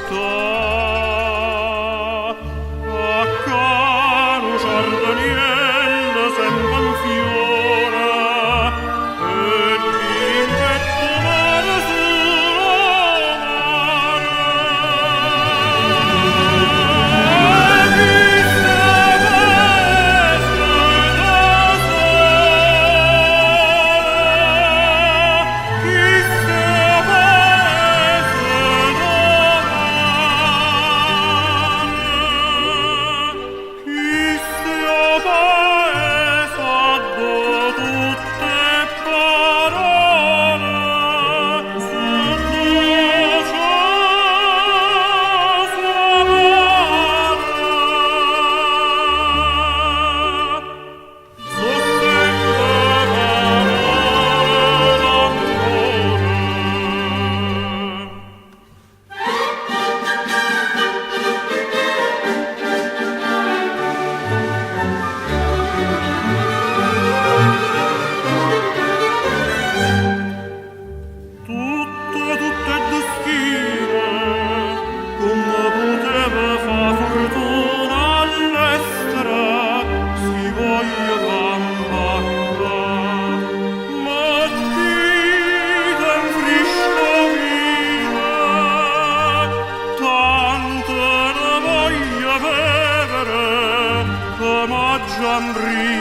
Città. A ccà nu ciardeniello sempe 'nfiore e dirimpetto 'o mare sulo 'o mare. Chisto è 'o paese d' 'o sole, chisto è 'o paese d' 'o mare, chisto è 'o paese addò tutt' 'e parole so' doce e so' amare. So' sempe parole d'ammore. Tutto, tutto è destino, comme putevo fa' furtuna all'estero, si voglio campa' ccà. Mettite 'n frisco 'o vino, tanto ne voglio vevere, che m'aggia 'mbriacà.